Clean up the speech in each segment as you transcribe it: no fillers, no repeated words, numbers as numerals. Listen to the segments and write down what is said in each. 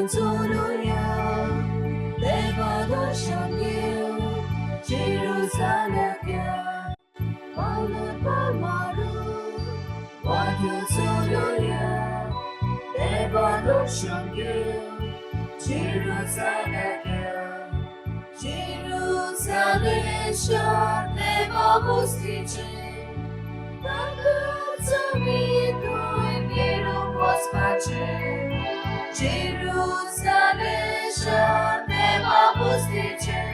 चलुया, देवा दर्शन घेव जेरुजालेम या. पावलार पावल मारून वाट्यो चलुया, देवा दर्शन घेव जेरुजालेम या. जेरुजालेम शार देवा वस्तीचें, ताकाच आमी थंय मेळूंक वचपाचें. जेरुजालेम शार देवा वस्तीचें,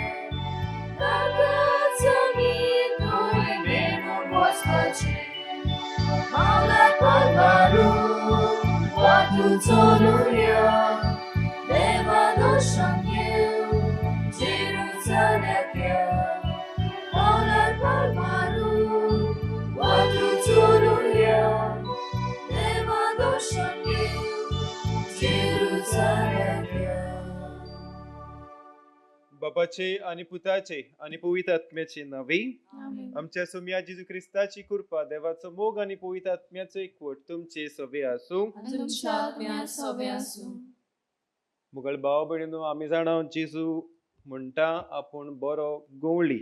ताकाच आमी थंय मेळूंक वचपाचें. पावलार पावल मारून वाट्यो चलुया, देवा दर्शन घेव जेरुजालेम या. पावलार पावल मारून वाट्यो चलुया, देवा दर्शन घेव जेरुजालेम या. बापाचे आनी पुताचे आनी पवित्र आत्म्याचे नांवे. आमच्या सोमया जेजू क्रिस्ताची कृपा, देवाचो मोग आनी पवित्र आत्म्याचो एकवट तुमचे सवे आसूं. आनी तुमच्या आत्म्या सोबे आसूं. मुगल भाव भयणीनो, आमी जाणा जेजू म्हणटा आपूण बरो गवळी,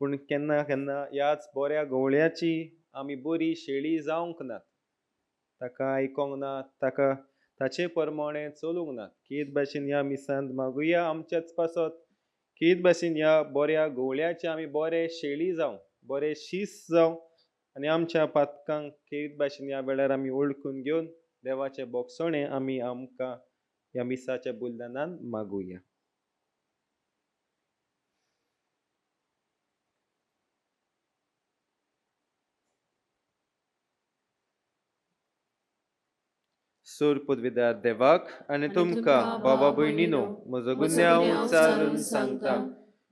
पूण केन्ना केन्ना ह्याच बऱ्या गवळ्याची आमी बरी शेळी जावंक नात, ताका आयकोंक ना, ताका ताचे प्रमाणे चलूंक ना. केद भाशेन ह्या मिसांत मागुया आमच्याच पासत, केद भाशेन ह्या बऱ्या गवळ्याचे आमी बरे शेळी जावं, बरे शीस जावं आनी आमच्या पातकांक केद भाशेन ह्या वेळार आमी वळखून घेवन देवाचे बोगसणे आमी आमकां ह्या मिसाच्या बुलदानान मागुया. सोर पदवीदार देवाक आनी तुमकां बाबा भयणीनो म्हजो गुन्यांव उच्चारून सांगता,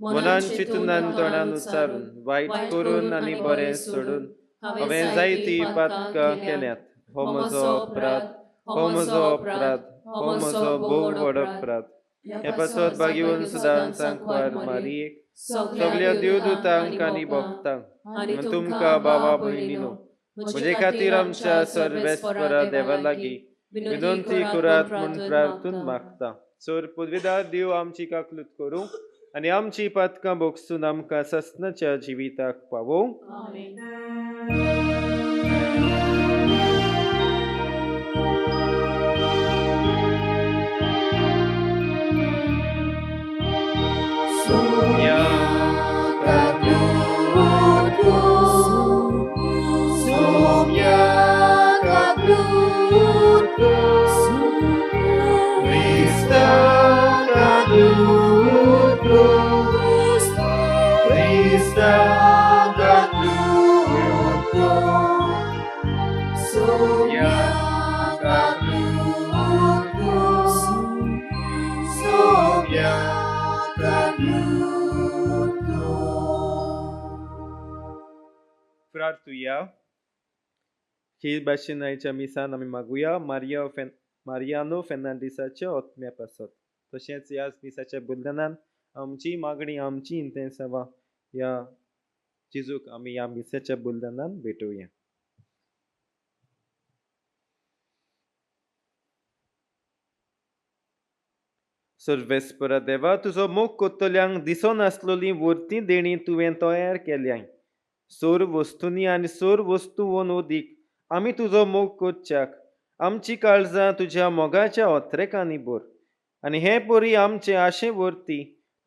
मनान चिंतून आनी तोंडान उच्चारून, वायट करून आनी बरें सोडून हांवें जायतीं पातकां केल्यांत. हो म्हजो अपराध, हो म्हजो अपराध, हो म्हजो भोव व्हड अपराध. हे पासत भाग्यवंत सदां सांकवार मारयेक, सगल्या देवदूतांक आनी भक्तांक आनी तुमकां बाबा भयणीनो म्हजे खातीर आमच्या सर्वेस्परा देवा लागीं विनंती करात म्हूण प्रार्थून मागता. सोर पदवीदार देव आमची काकलूत करूं आनी आमची पातकां भोगसून आमकां ससनाच्या जिविताक पावोवं. आमेन. सोम्या काकलूत कर, सोम्या काकलूत कर, क्रिस्ता काकलूत कर, क्रिस्ता काकलूत कर, सोम्या काकलूत कर, सोम्या काकलूत कर. प्रार्थुया. हे भाशेन आयच्या मिसान आमी मागुया मारियानो फेर्नांडीसाच्या आत्म्या पासत. तशेंच ह्याच मिसाच्या बदलान आमची मागणी, आमची इंतेसांवां ह्या जेजूक आमी ह्या मिसाच्या बदलान भेटोवया. सर्वेस्परा देवा, तुजो मोग कोत्तल्यांक दिसनासलोली वर्ती देणी तुवें तयार केल्याय. सोर वस्तूंनी आनी सोर वस्तू उदीक आमी तुजो मोग कोच्च्याक आमची काळजां तुज्या मोगाच्या ओत्रेकांनी भर आनी हे परी आमचे आशे वरती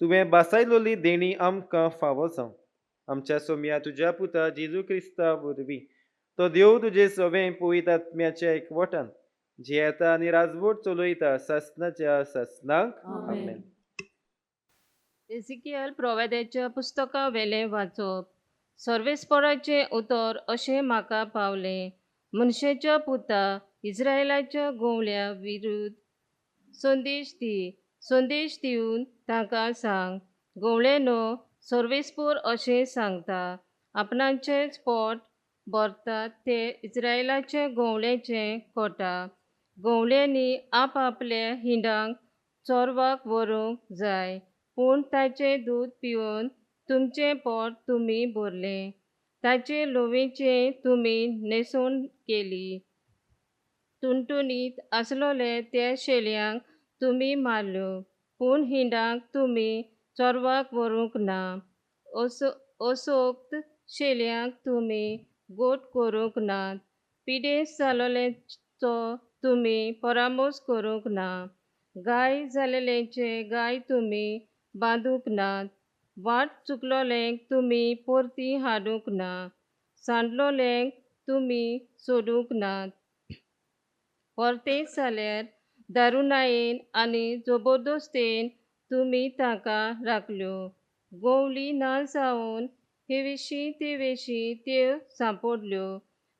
तुवें बासायलोली देणी आमकां फावो जावं. आमच्या सोमया तुज्या पुता जेजू क्रिस्ता वरवीं तो देव तुजे सवें पवित्र आत्म्याच्या एकवटान जियेता आनी राजवट चलयता सासनाच्या सासनाक. आमेन. एझिकियल प्रोवेद्याच्या पुस्तका वेलें वाचप. सर्वेस्पराचें उतर अशें म्हाका पावलें, मनशाच्या पुता, इस्रायलाच्या गोवल्या विरुद्ध संदेश दी. संदेश दिवन तांकां सांग, गोवळेनो, सर्वेस्पोर अशें सांगता, आपणाचेंच पोट भरतात ते इस्रायलाचे गोवळेचें कोटा. गोवळ्यांनी आपआपल्या हिंडांक चोरवाक व्हरूंक जाय, पूण ताचें दूद पिवन तुमचें पोट तुमी भरलें, ताचे लोवेचें तुमी न्हेसवण केली. टुनटुनीत आसलोले त्या शेलयांक तुमी मारल्यो, पूण हिंडांक तुमी चोरवाक व्हरूंक ना. असोक्त शेलयांक तुमी गोट करूंक नात. पिडेस्त जालोलेचो तुमी परामोस करूंक ना. गाय जालेलेंचे गाय तुमी बांदूंक नात. वाट चुकलोलेंक तुमी परती हाडूंक ना. सांडलोलेंक तुमी सोडूंक नात. परतेच जाल्यार दारुणायेन आनी जबरदस्तेन तुमी तांकां राखल्यो. गोवली ना जावन हे विशीं ते विशीं त्यो सांपडल्यो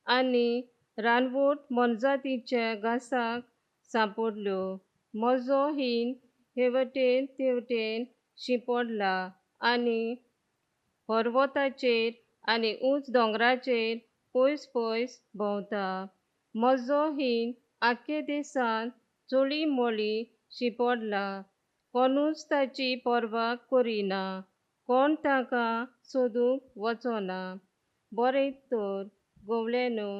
आनी रानवट मोनजातीच्या घासाक सांपडल्यो. म्हजो हीन हे वटेन तेवटेन शिंपडला आनी पर्वताचेर आनी उंच दोंगराचेर पयस पयस भोंवता. म्हजो हीन आख्खे देशांत चोळी मोळी शिंपडला. कोणूच ताची पर्वा करिना. कोण ताका सोदूंक वचना. बरें तर गवळ्यांनो,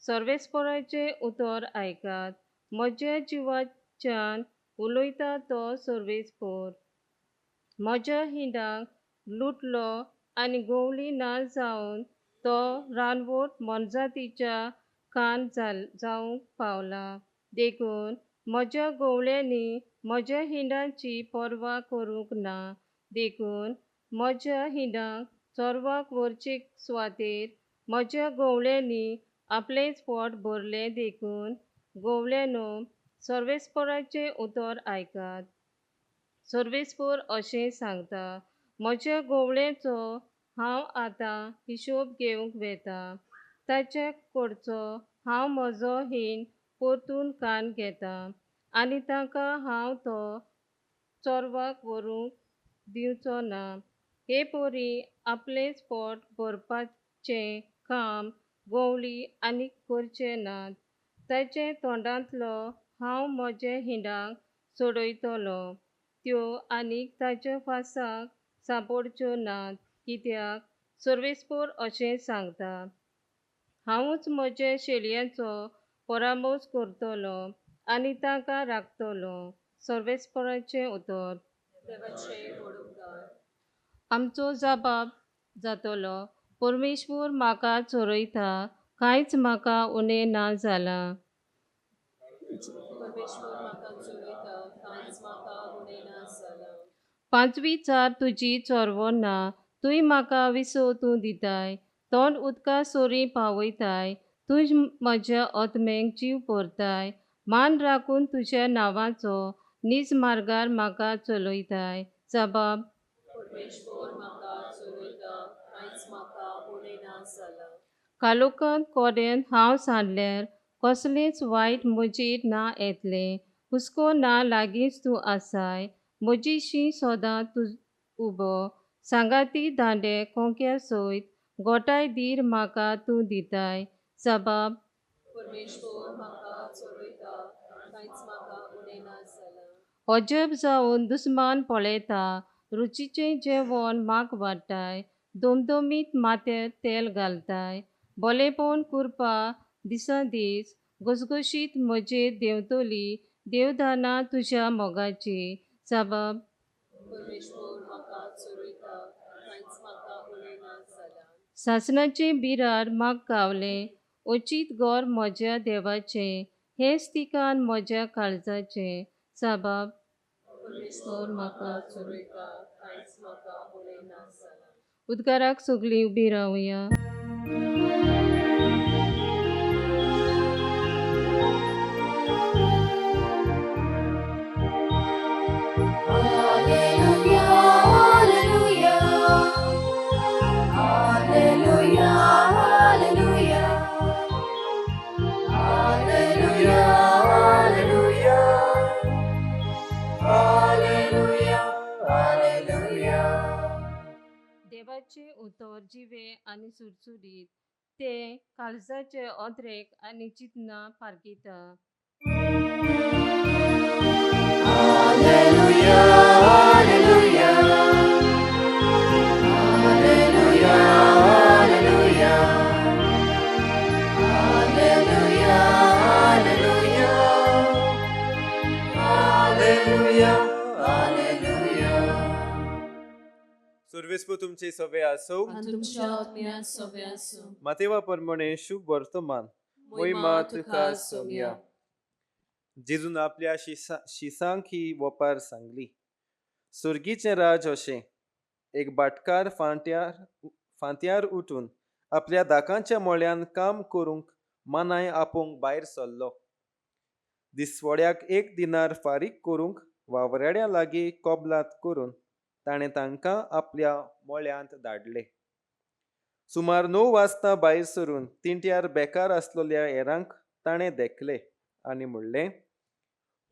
सर्वेस्पराचें उतर आयकात. म्हज्या जिवाच्यान उलयता तो सर्वेस्पर. म्हज्या हिंडाक लुटलो आनी गोवली ना जावन तो रानवट मोनजातीच्या कान जावंक पावला. देखून म्हज्या गवळ्यांनी म्हज्या हिंडाची पर्वा करूंक ना. देखून म्हज्या हिंडाक चोरवाक व्हरचे सुवातेर म्हज्या गवळ्यांनी आपलेंच पोट भरलें. देखून गवळ्यांनो, सर्वेस्पराचें उतर आयकात. सर्वेस्पर अशें सांगता, म्हज्या गवळ्यांचो हांव आतां हिशोब घेवंक वेता. ताचे कडचो हांव म्हजो हीन परतून कान घेता आनी तांकां हांव तो चोरवाक व्हरूंक दिवचो ना. हे परी आपलेंच पोट भरपाचें काम गवळी आनीक करचे नात. ताचे तोंडांतलो हांव म्हजे हिंडाक सोडयतलो. त्यो आनीक ताच्या फासाक सांपडच्यो नात. कित्याक सर्वेस्पर अशें सांगता, हांवूच म्हजे शेलयांचो परामोस करतलो आनी तांकां राखतलो. सर्वेस्पराचें उतर. आमचो जबाब जातलो. परमेश्वर म्हाका चोरयता, कांयच म्हाका उणें ना जालां. पांचवी चार तुजी चोरवना, तूंय म्हाका विसव तूं दिताय. तोंड उदका सोरी पावयताय. तूं म्हज्या आत्म्याक जीव भरताय. मान राखून तुज्या नांवाचो नीज मार्गार म्हाका चलयताय. जबाब. कालोकांत कोड्यान हांव सांडल्यार कसलेंच वायट म्हजेर ना येतलें. हुस्को ना लागींच तूं आसाय. म्हजीशी सदां तूं उबो. सांगाती दांडे कोंक्या सयत गोठाय धीर म्हाका तूं दिताय. जबाब. अजब जावन दुस्मान पळयता. रुचीचें जेवण म्हाक वाडटाय. दोमदोमीत माथ्यार तेल घालताय. बोलेपण कुरपा दिसान दीस घसघशीत म्हजेर देंवतली देवदानां तुज्या मोगाची. जबाब. सासणाचें बिराड म्हाक गावलें. अचीत घर म्हज्या देवाचें. हेंच ठिकाण म्हज्या काळजाचें. जबाब. उद्गाराक सगळीं उबी रावया. देवाचें उतर जिवें आनी सुरसुरीत, तें काळजाचे अद्रेक आनी चिंतनां पारखिता. सर्वेस्पू तुमचे सवे आसो. आनी तुमच्या आत्म्यात सवे आसूं. मातेवा प्रमाणे शुभ वर्तमान. मोहिमा तुका सोम्या. जेजून आपल्या शिसांक ही वपार सांगली. सुर्गीचें राज अशें, एक भाटकार फांत्यार उठून आपल्या दाकांच्या मोळ्यान काम करूंक मानाय आपोवंक भायर सरलो. दिसवड्याक एक दिनार फारीक करूंक वावराड्यां लागीं कबलात करून ताणें तांकां आपल्या मोळ्यांत धाडले. सुमार 9 वाजता भायर सरून तिंट्यार बेकार आसलेल्या हेरांक ताणें देखले आनी म्हणलें,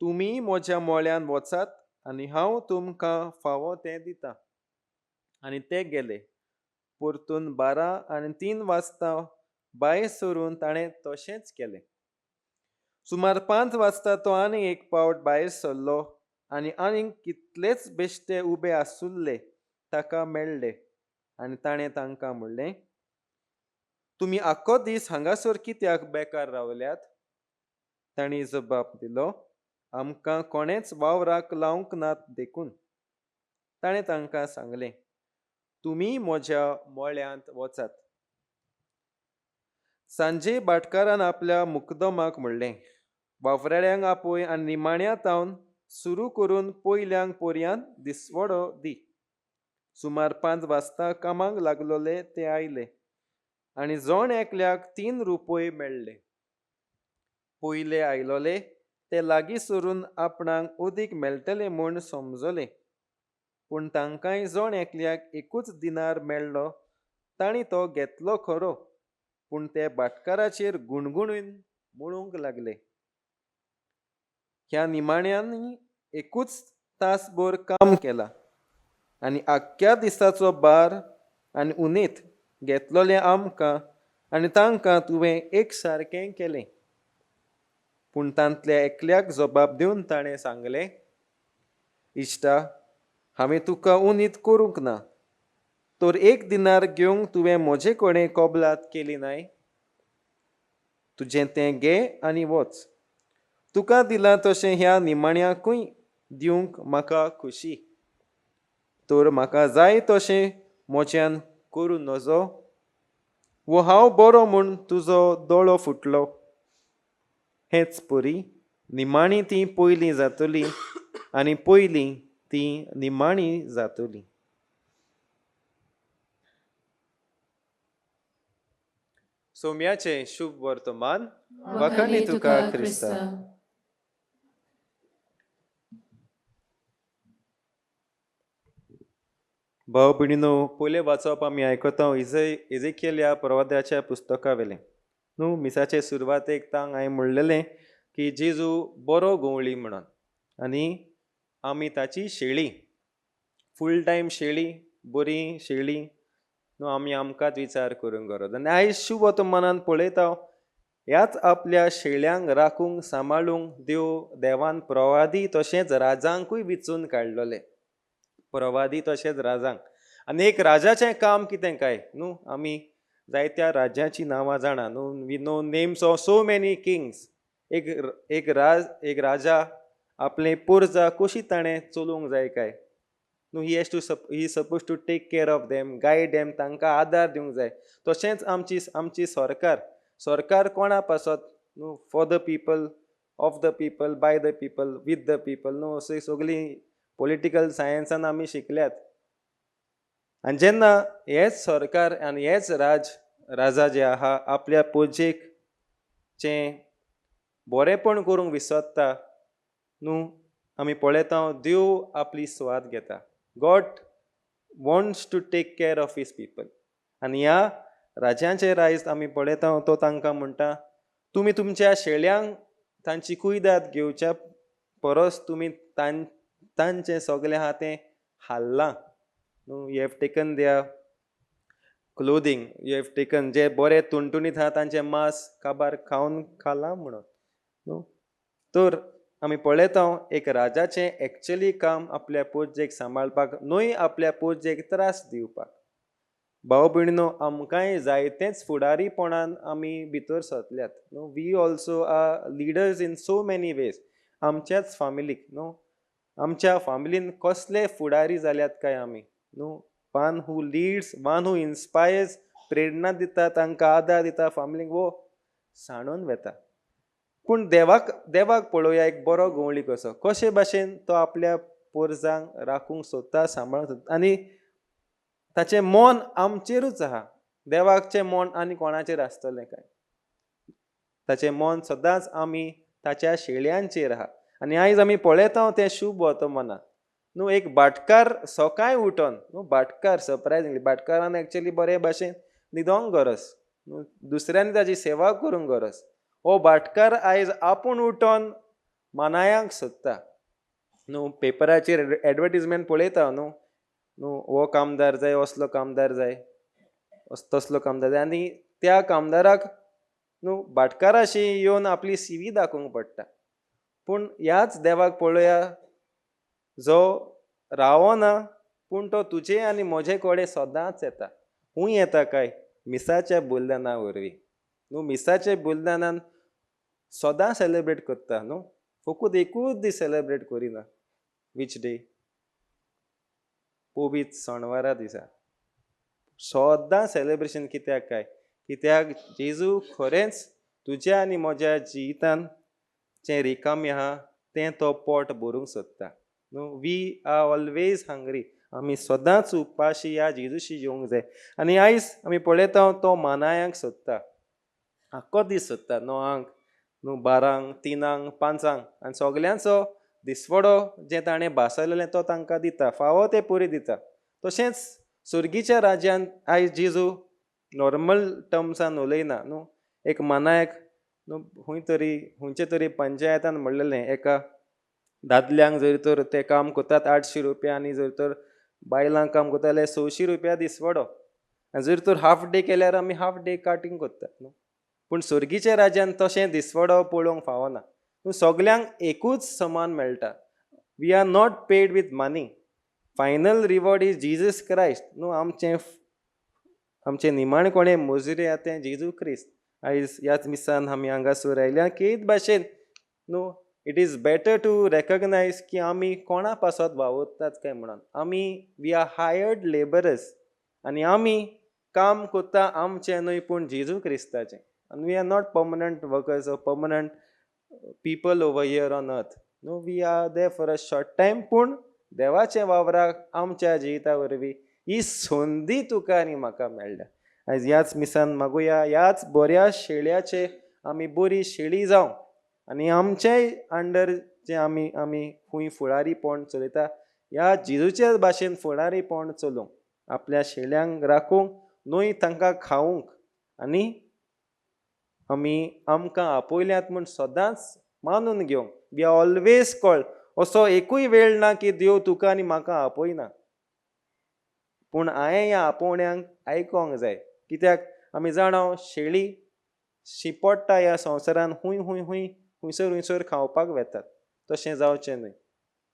तुमी म्हज्या मोळ्यान वचात आनी हांव तुमकां फावो तें दितां. आनी ते गेले. परतून 12 आनी 3 वाजता भायर सरून ताणें तशेंच केलें. सुमार 5 वाजता तो आनी एक पावट भायर सरलो आनी आनीक कितलेच बेश्टे उबे आसुल्ले ताका मेळ्ळे आनी ताणें तांकां म्हणलें, तुमी आख्खो दीस हांगासर कित्याक बेकार रावल्यात? तांणी जबाब दिलो, आमकां कोणेंच वावराक लावंक नात देखून. ताणें तांकां सांगलें, तुमी म्हज्या मळ्यांत वचात. सांजे भाटकारान आपल्या मुकदमाक म्हणलें, वावराड्यांक आपय आनी निमाण्या तावन सुरू करून पयल्यांक पर्यांत दिसवडो दी. सुमार 5 वाजता कामाक लागलोले ते आयले आनी जण एकल्याक 3 रुपये मेळ्ळे. पयले आयलोले ते लागीं सरून आपणाक अदीक मेळटले म्हूण समजले, पूण तांकांय जण एकल्याक 1 दिनार मेळ्ळो. तांणी तो घेतलो खरो, पूण ते भाटकाराचेर गुणगुणून म्हणूंक लागले, ह्या निमाण्यांनी 1 तासभर काम केलां आनी आख्ख्या दिसाचो भार आनी उनेत घेतलोलें आमकां आनी तांकां तुवें एक सारकें केलें. पूण तांतल्या एकल्याक जबाब दिवन ताणें सांगलें, इश्टा, हांवें तुका उनीत करूंक ना, तर 1 दिनार घेवंक तुवें म्हजे कडेन कबलात केली नाय? तुजें तें घे आनी वच. तुका दिलां तशें ह्या निमाण्याकूय दिवंक म्हाका खुशी. तर म्हाका जाय तशें म्हज्यान करूं नजो, वो हांव बरो म्हूण तुजो दोळो फुटलो. हेच परी निमाणी ती पयलीं जातली आनी पयलीं ती निमाणी जातली. सोम्याचें शुभ वर्तमान. वखाणी तुका क्रिस्ता. भाव भयणीनो, पयलें वाचप आमी आयकता इजेकियल ह्या प्रवाद्याच्या पुस्तका वेलें. न्हू मिसाचे सुरवातेक तांक हांवें म्हणलेलें की जेजू बरो गवळी म्हणून आनी आमी ताची शेळी, फूल टायम शेळी, बरी शेळी न्हू. आमी आमकांच विचार करूंक गरज. आनी आयज शुभ वर्तमानान पळयता ह्याच आपल्या शेळ्यांक राखूंक सांबाळूंक देवान प्रवादी तशेंच राजांकूय विचून काडलेले. प्रवादी तशेंच राजांक. आनी एक राजाचें काम कितें काय न्हू, आमी जायत्या राज्याचीं नांवां जाणा न्हू. We know names of so many kings. एक राजा आपले पोरजा कशी ताणें चलोवंक जाय काय न्हू. He has to he suppose to take care of them, guide them, तांकां आदार दिवंक जाय. तशेंच आमची सरकार कोणा पासत न्हू, for the people, of the people, by the people, with the people न्हू. अशी सगळीं पॉलिटिकल सायन्सान आमी शिकल्यात. आनी जेन्ना हेच सरकार आनी हेच राजा जे आहा आपल्या पोजेक चें बरेंपण करूंक विसरता न्हू, आमी पळयता देव आपली स्वाद घेता. God wants to take care of his people. आनी ह्या राजांचे रायज आमी पळयता तो तांकां म्हणटा, तुमी तुमच्या शेळ्यांक तांची कुयदाद घेवच्या परस तुमी तांचें सगळें आहा तें हाडलां न्हू. You have taken their clothing, you have taken जे बरे तुणतुणीत आहा तांचें मांस काबार खावन खालां म्हणून न्हू. तर आमी पळयता एक राजाचें एक्चुली काम आपल्या पोरजेक सांबाळपाक न्हय, आपल्या पोरजेक त्रास दिवपाक. भाव भयणीनो, आमकांय जायतेच फुडारीपणान आमी भितर सरल्यात न्हू. We also are leaders in so many ways. आमच्याच फामिलीक न्हू, आमच्या फामिलीन कसले फुडारी जाल्यात काय आमी न्हू. One who leads, one who inspires, प्रेरणा दिता, तांकां आदार दिता, फामिलीक वो सांडून वेता. पूण देवाक देवाक पळोवया एक बरो गवळी कसो, कशे भाशेन तो आपल्या पोरजांक राखूंक सोदता, सांबाळूंक सोदता आनी ताचें मन आमचेरूच आहा. देवाचें मन आनी कोणाचेर आसतलें काय? ताचें मन सदांच आमी ताच्या शेळयांचेर आहा. आनी आयज आमी पळयता तें शुभ वर्तमानान न्हू, एक भाटकार सकाळीं उठोन न्हू, भाटकार सरप्रायजिंगली भाटकारान एक्चुली बरे भाशेन न्हिदोंक गरज न्हू, दुसऱ्यांनी ताची सेवा करूंक गरज. हो भाटकार आयज आपूण उठोन मानायांक सोदता न्हू. पेपराचेर एडवर्टीजमेंट पळयता न्हू, न्हू हो कामदार जाय, असलो कामदार जाय, तसलो कामदार जाय, आनी त्या कामदाराक न्हू भाटकाराशी येवन आपली CV दाखोवंक पडटा. पूण ह्याच देवाक पळोवया जो रावना, पूण तो तुजे आनी म्हजे कडेन सदांच येता. खूंय येता काय? मिसाच्या बुलदाना वरवीं न्हू. मिसाच्या बुलदानान सदां सेलेब्रेट करता न्हू, फकत एकूच दीस सेलेब्रेट करिना. Which day? पवित्र सणवारा दिसा सदां सेलेब्रेशन. कित्याक काय? कित्याक जेजू खरेंच तुज्या आनी म्हज्या जिवितान जें रिकामी आहा तें तो पोट भरूंक सोदता न्हू. We are always hungry, आमी सदांच उपाशी ह्या जेजूशी येवंक जाय. आनी आयज आमी पळयता तो मानायांक सोदता, आख्खो दीस सोदता, 9 न्हू, 12, 3, 5, आनी सगल्यांचो दिसवडो जें ताणें भासयलेलें तो तांकां दिता, फावो तें पुरी दिता. तशेंच सुर्गीच्या राज्यांत आयज जेजू नॉर्मल टर्म्सान उलयना न्हू. एक मानायक न्हू खूंय तरी खंयचे तरी पंचायतान म्हणलेलें एका दादल्यांक जर तर ते काम करतात 800 रुपया, आनी जर तर बायलांक काम करता जाल्यार 600 रुपया दिसवडो, आनी जर तर हाफ डे केल्यार आमी हाफ डे काटींग करतात न्हू. पूण सुर्गीच्या राज्यान तशें दिसवडो पळोवंक फावना न्हू, सगल्यांक एकूच समान मेळटा. We are not paid with money, final reward is Jesus Christ न्हू. आमचें आमचें निमाणें कोणें मजुरी आहा तें जेजू क्रिस्त. आयज ह्याच मिसान आमी हांगासर आयल्या केद भाशेन न्हू, it is better to recognise की आमी कोणा पासत वावुरतात काय म्हणून. आमी we are hired labourers आनी आमी काम करता आमचें न्हय पूण जेजू क्रिस्ताचें. आनी we are not permanent workers or permanent people over here on earth न्हू. We are there for a short time, पूण देवाच्या वावराक आमच्या जिविता वरवीं ही संदी तुका आनी म्हाका मेळ्ळ्या. आयज ह्याच मिसान मागुया, ह्याच बऱ्या शेळ्याचे आमी बरी शेळी जावं आनी आमचेय अंडर जे आमी आमी खूंय फुडारीपण चलयता ह्या जेजूच्या भाशेन फुडारीपण चलोवंक, आपल्या शेळ्यांक राखूंक न्हय तांकां खावूंक, आनी आमी आमकां आपयल्यात म्हूण सदांच मानून घेवंक. We are always called. असो एकूय वेळ ना की देव तुका आनी म्हाका आपयना, पूण हांवें ह्या आपोवण्यांक आयकोंक जाय. कित्याक आमी जाणा शेळी शिपडटा ह्या संवसारान, खूंय खूंय खूंय खुंयसर खुंयसर खावपाक वेतात. तशें जावचें न्हय.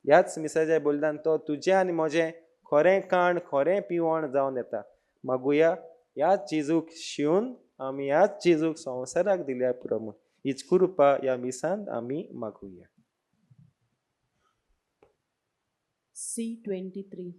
ह्याच मिसाच्या बोलदान तो तुजें आनी म्हजें खरें काण खरें पिवण जावन येता. मागुया ह्याच जेजूक शिवून आमी ह्याच जेजूक संवसाराक दिल्या पुरो म्हूण हीच कृपा ह्या मिसान आमी मागुया. C23.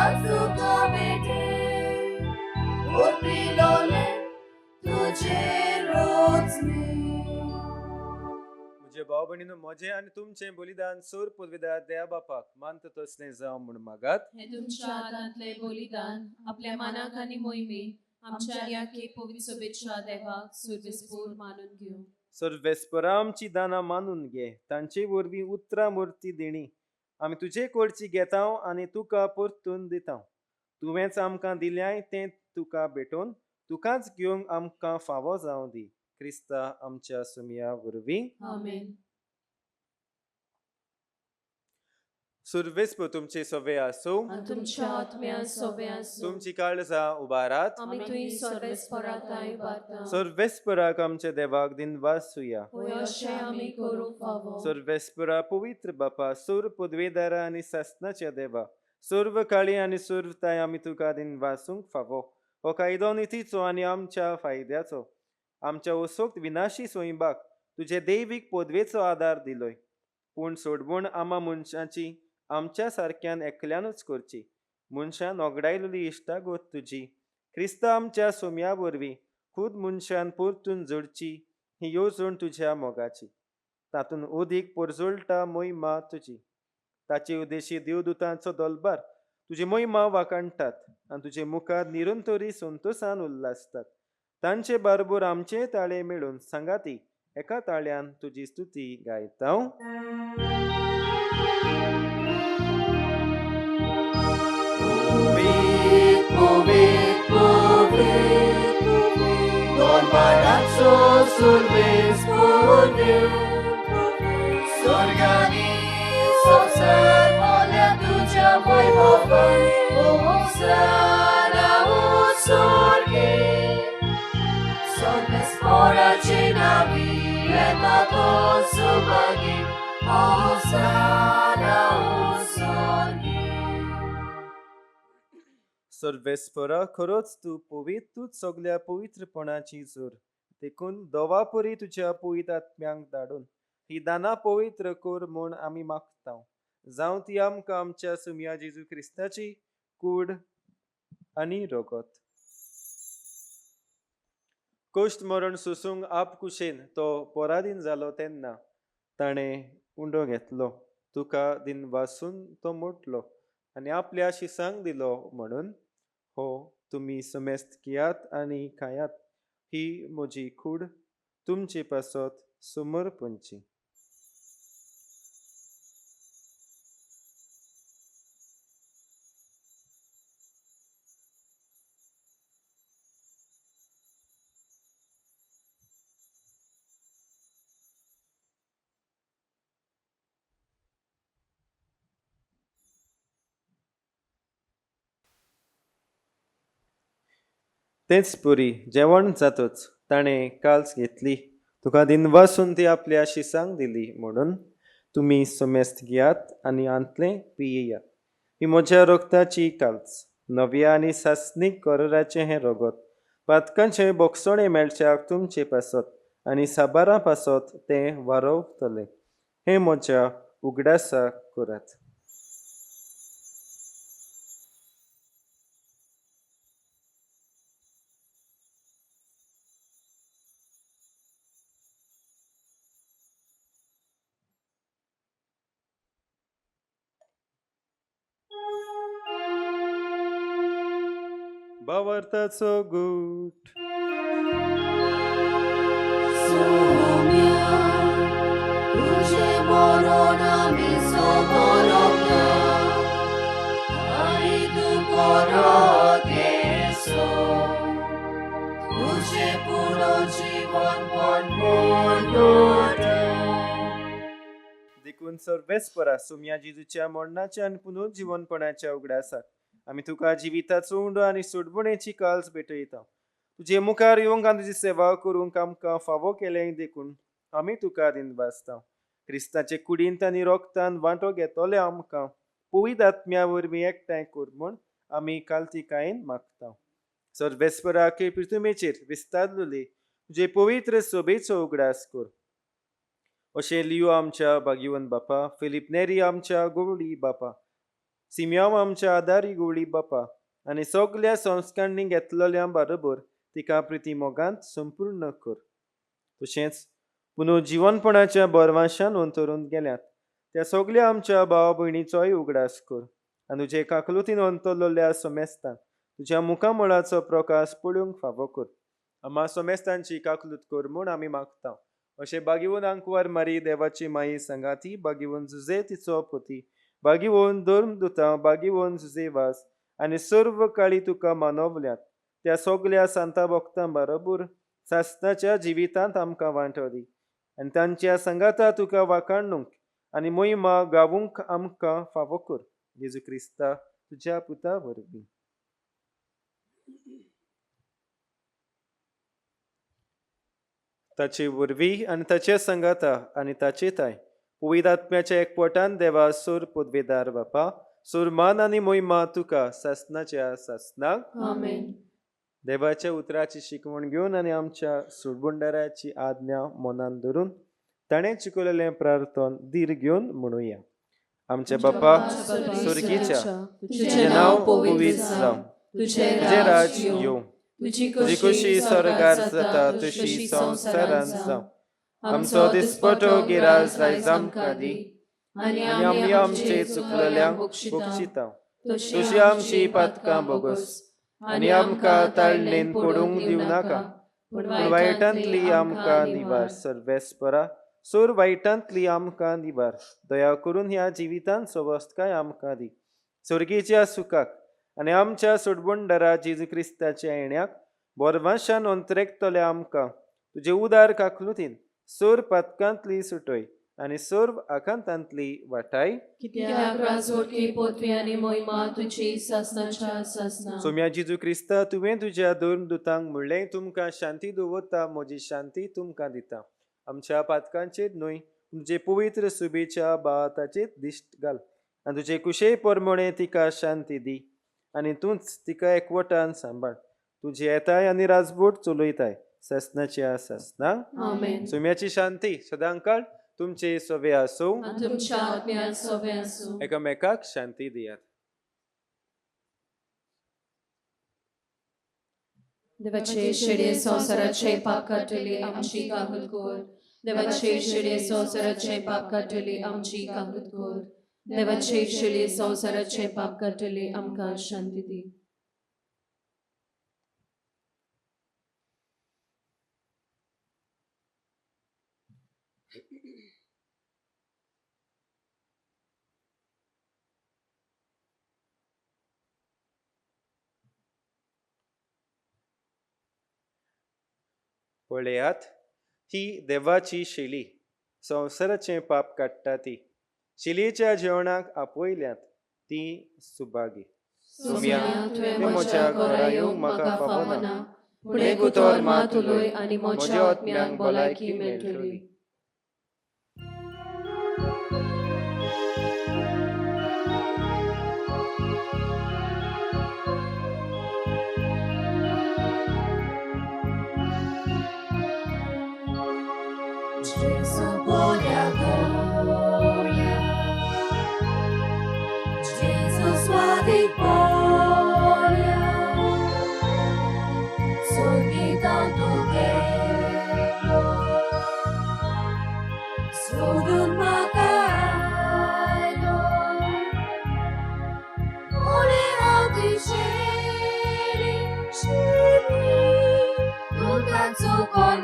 सदांच तुका भेटे उर्बिलोले तुझे रोजने. म्हजे भाव भयणीनो, म्हजें आनी तुमचें बलिदान सूर पुर्विदार देवा बापाक मानता तसलें जावं म्हूण मागात. हे तुमच्या हातांतले बलिदान आपल्या मानाक आनी मोहिमेक आमच्या ह्या के पवित्र सभेच्या देवाक सुरवेस्पूर मानून घेवं. सर्वेस्परा आमची दानां मानून घे, तांचे वरवीं उतरां मूर्ती दिणी आमी तुजे कडची घेता आनी तुका परतून दिता. तुवेंच आमकां दिल्याय तें तुका भेटोवन तुकाच घेवंक आमकां फावो जावं दी, क्रिस्ता आमच्या सुमया वरवीं. आमेन. सुर्वेस्पर तुमचे सवे आसूं. आनी तुमच्या आत्म्या सोबे आसूं. तुमची काळजां उबारात. आमी तुंय सर्वेस्पराताय उबारता. सर्वेस्पराक आमच्या देवाक दिनवासुया. होय, अशें आमी करूंक फावो. सर्वेस्परा, पवित्र बापा, सूर पदवेदारा आनी सासनाच्या देवा, सर्व काळी आनी सर्वताय आमी तुका दिनवासूंक फावो. हो कायदो नितीचो आनी आमच्या फायद्याचो. आमच्या असोक्त विनाशी सोयंबाक तुजे दैवीक पदवेचो आदार दिलोय, पूण सोडवण आमा मनशाची आमच्या सारक्यान एकल्यानूच करची. मनशान ओगडायलेली इश्टागत तुजी क्रिस्ता आमच्या सोम्या वरवीं खूद मनशान परतून जोडची ही येवजण तुज्या मोगाची. तातूंत अदीक परजळटा मोहिमा तुजी. ताचे उद्देशी देवदूतांचो दलबार तुजी मोहिमा वाखाणटात आनी तुजे मुखार निरंतरी संतोसान उल्हासतात. तांचे बारबर आमचे ताळे मेळून सांगाती एका ताळ्यान तुजी स्तुती गायता. Povit, povit, povit, Don barazzo sul vespone, Sorgani sosar volia tuja voi bofai, Osana o sorghi, Sorvespora cinavi e tato subagi, Osana o sorghi. सर्वेस्परा, खरोच तूं पवित्रूच सगल्या पवित्रपणाची जोर, देखून दोवा परी तुज्या पवित्र आत्म्यांक धाडून ही दानां पवित्र कर म्हूण आमी मागता. जावं ती आमकां आमच्या सुमया जेजू क्रिस्ताची कूड आनी रगत. कश्ट मरण सोसूंक आपकुशेन तो पराधीन जालो तेन्ना ताणें उंडो घेतलो, तुका दिनवासून तो मोडलो आनी आपल्या शिसांक दिलो म्हणून, हो तुमी समेस्त घेयात आनी खायात, ही म्हजी कूड तुमचे पासत समर्पणची. तेच पुरी जेवण जातच ताणें काल्स घेतली, तुका दिनवासून ती आपल्या शिसांक दिली म्हणून, तुमी समेस्त घेयात आनी आंतलें पियेयात, ही म्हज्या रगताची काल्स, नव्या आनी सासणीक कराराचें हें रगत, पातकांचें बोगसणें मेळच्याक तुमचे पासत आनी साबारां पासत तें वारोवतलें. हें म्हज्या उगडासाक करात. भावार्थाचो गूट. Soumya, तुझे मरण आमी समरता, आनी तूं परत येसो, तुझें पुनर्जीवन पण करता. देखून सर्वेस्परा, सुमया जेजूच्या मरणाच्या आनी पुनर्जिवनपणाच्या उगडासाक आमी तुका जिविताचो उंडो आनी सोडवणेची काल्स भेटयता. तुजे मुखार येवंक आनी तुजी सेवा करूंक आमकां फावो केलें देखून आमी तुका दिनवासता. क्रिस्ताचे कुडींत आनी रोगतान वांटो घेतले आमकां पवित्र आत्म्या वरवीं एकठांय कर म्हूण आमी कालतिकायेन मागता. सर्वेस्परा, के पृथ्वीचेर विस्तारलेली तुजे पवित्र सोबेचो उगडास कर. अशें लियो आमच्या भाग्यवंत बापा, फिलीप नेरी आमच्या गोवळी बापा, सिमयांव आमच्या आदारी गुवळी बापा आनी सगल्या संस्कारांनी घेतलेल्या बरोबर तिका प्रिती मोगांत संपूर्ण कर. तशेंच पुनू जिवनपणाच्या बरवाशान अंतरून गेल्यात त्या सगल्या आमच्या भाव भयणीचोय उगडास कर आनी तुजे काकलुतीन अंतरलेल्या सोमेस्तांक तुज्या मुखामळाचो प्रकाश पळोवंक फावो कर. आमा सोमेस्तांची काकलूत कर म्हूण आमी मागता. अशें बागिवन आंकवार मारी देवाची माई सांगाती, बागिवन जुजे तिचो पती, बागिवन धर्मदुतां, बागिवन जुजे वास आनी सर्व काळी तुका मानवल्यात त्या सगल्या सांता भक्तां बरोबर सासणाच्या जिवितांत आमकां वांटो दी आनी तांच्या सांगाता तुका वाखाणूंक आनी मोहिमा गावूंक आमकां फावो कर. जेजू क्रिस्ता तुज्या पुता वरवीं. ताचे वरवीं आनी ताचे सांगाता आनी ताचे ताय पवित्र आत्म्याच्या एकवटान देवा सूर पदवेदार बापा, सुरमान आनी मोहिमा तुका सासणाच्या सासणाक. आमेन. देवाच्या उतराची शिकवण घेवन आनी आमच्या सुरबुंडाराची आज्ञा मनान धरून ताणें शिकवलेलें प्रार्थन धीर घेवन म्हणुया. आमच्या बापा स्वर्गीच्या, तुजें नांव पवित्र जावं, तुजें राज येवं, तुजी तुजी खुशी स्वर्गार जाता तशी संवसारांत जावं. आमचो दिसपटो गिराज आयज आमकां दी आनी आमी आमचे चुकलेल्यांक बक्षिता तशी आमची पातकां भोगोस आनी आमकां ताळणेन पडूंक दिवं नाका, पूण वायटांतली आमकां निवार. सर्वेस्परा सोर वायटांतली आमकां निवार. दया करून ह्या जिवितांत सवस्तकाय आमकां दी. स्वर्गीच्या सुखाक आनी आमच्या सोडबुंडरा जेजू क्रिस्ताच्या येण्याक बोरवाशान अंतरेकतले आमकां तुजे उदार काकलुतीन सोर पातकांतली सुटय आनी सर्व आकांतांतली वाटाय. कित्याक राजवटकी पदवी आनी मोहिमा तुजी सासणाच्या सासणा. सोम्या जेजू क्रिस्ता, तुवें तुज्या दोन दुतांक म्हणलें, तुमकां शांती दवरता, म्हजी शांती तुमकां दिता. आमच्या पातकांचेर न्हय, तुमचे पवित्र सुबेच्या बाताचेर दिश्ट घाल आनी तुजे कुशे परमणे तिका शांती दी आनी तूंच तिका एकवटान सांबाळ. तुजी येताय आनी राजबोट चलयताय सासणाच्या सासणाक. आमेन. सोम्याची शांती सदांकाळ तुमचे सवे आसूं आनी तुमच्या आत्म्यान सोबे आसूं. एकामेकाक शांती दियात. देवाचे शेडे संवसाराचे पाप काडटले आमची काकूत कर. देवाचे शेडे संवसाराचे पाप काडटले आमची काकूत कर. देवाचे शेडे संवसाराचे पाप काडटले आमकां शांती दी. पळयात, ही देवाची शेली संवसाराचें पाप काडटा ती. शेलयेच्या जेवणाक आपयल्यात ती सुभागी. सोम्या, तुवें म्हज्या घरा येवंक म्हाका फावना, पूण एक उतर मात उलय आनी म्हज्या आत्म्याक भलायकी मेळटली. Gesù gloria, gloria, Gesù sua vittoria, soltanto quello, solo macaino, ole alti cieli, cieli, tu canzo con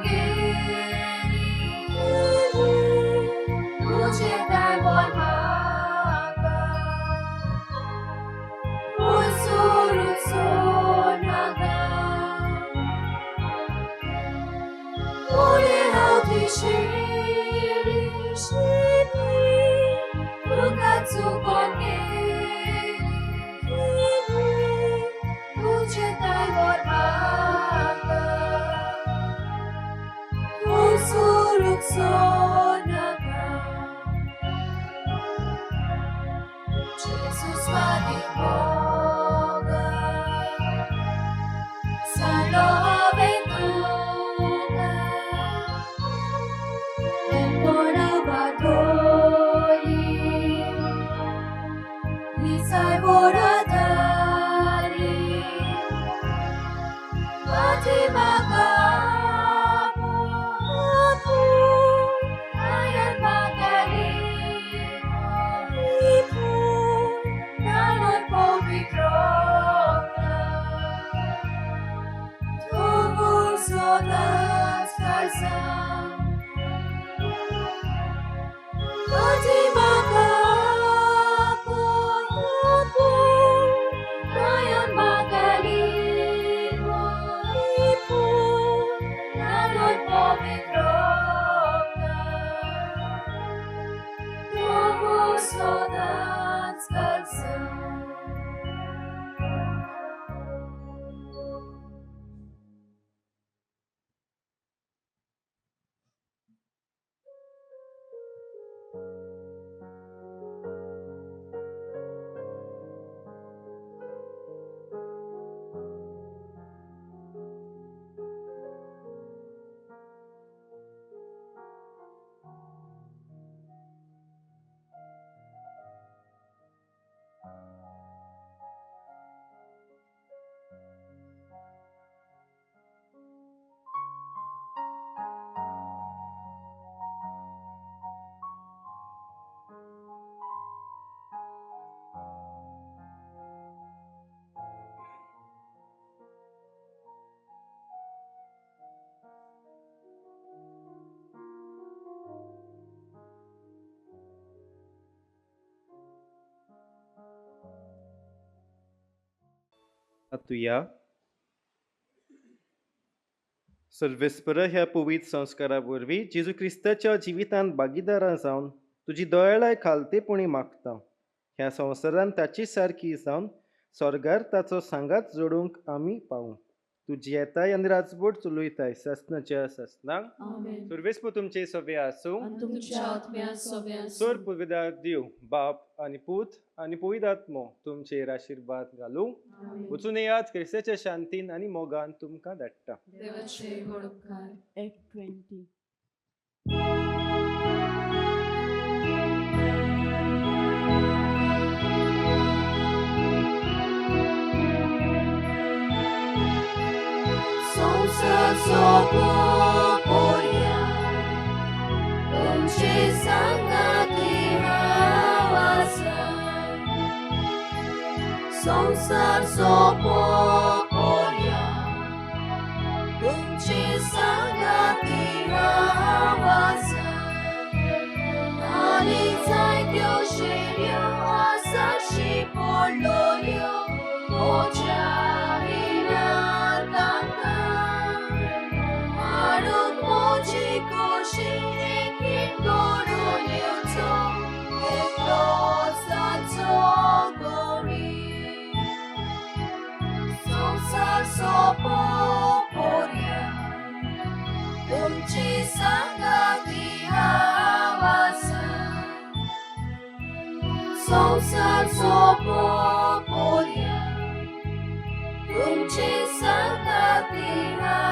Jesus Boga, sa loob. आसा. आजी म्हाका आपय आपय, कांयन म्हाका लिपय लिपय, लागून पवित्र रगतान. तूं सदांच घालसा. तुया सर्वेस्पर ह्या पवित्र संस्कारा वरवीं जेजू क्रिस्ताच्या जिवितांत भागीदारां जावन तुजी दयाळाय खालतेपणी मागता. ह्या संवसारांत ताची सारकी जावन स्वर्गार ताचो सांगात जोडूंक आमी पावूं. तूं जियेताय आनी राजवट चलयताय सासणाच्या सासणाक. आमेन. सर्वेस्पर तुमचे सवे आसूं. आनी तुमच्या आत्म्या सोबे सर आसूं. पुविदार देव बाप आनी पूत आनी पवित्र आत्मो तुमचेर आशिर्वाद घालूं. आमेन. वचून येयात क्रिस्ताच्या शांतीन आनी मोगान तुमकां धाडटा. देवाचे व्हड उपकार. 8:20. संवसार सोंपोवया, तुमचे सांगाती हांव आसा. संवसार सोंपोवया, तुमचे सांगाती हांव आसा. आनी जायत्यो शेऱ्यो आसा शिंपडलोल्यो म्हज्या हिण्यार तांकां हाडूंक म्हजी खोशी एकीन घडून येवचो एकलोच ताचो गरी. संवसार सोंपोवया, तुमची सांगाती हांव आसा. संवसार सोंपोवया, तुमचे सांगाती हांव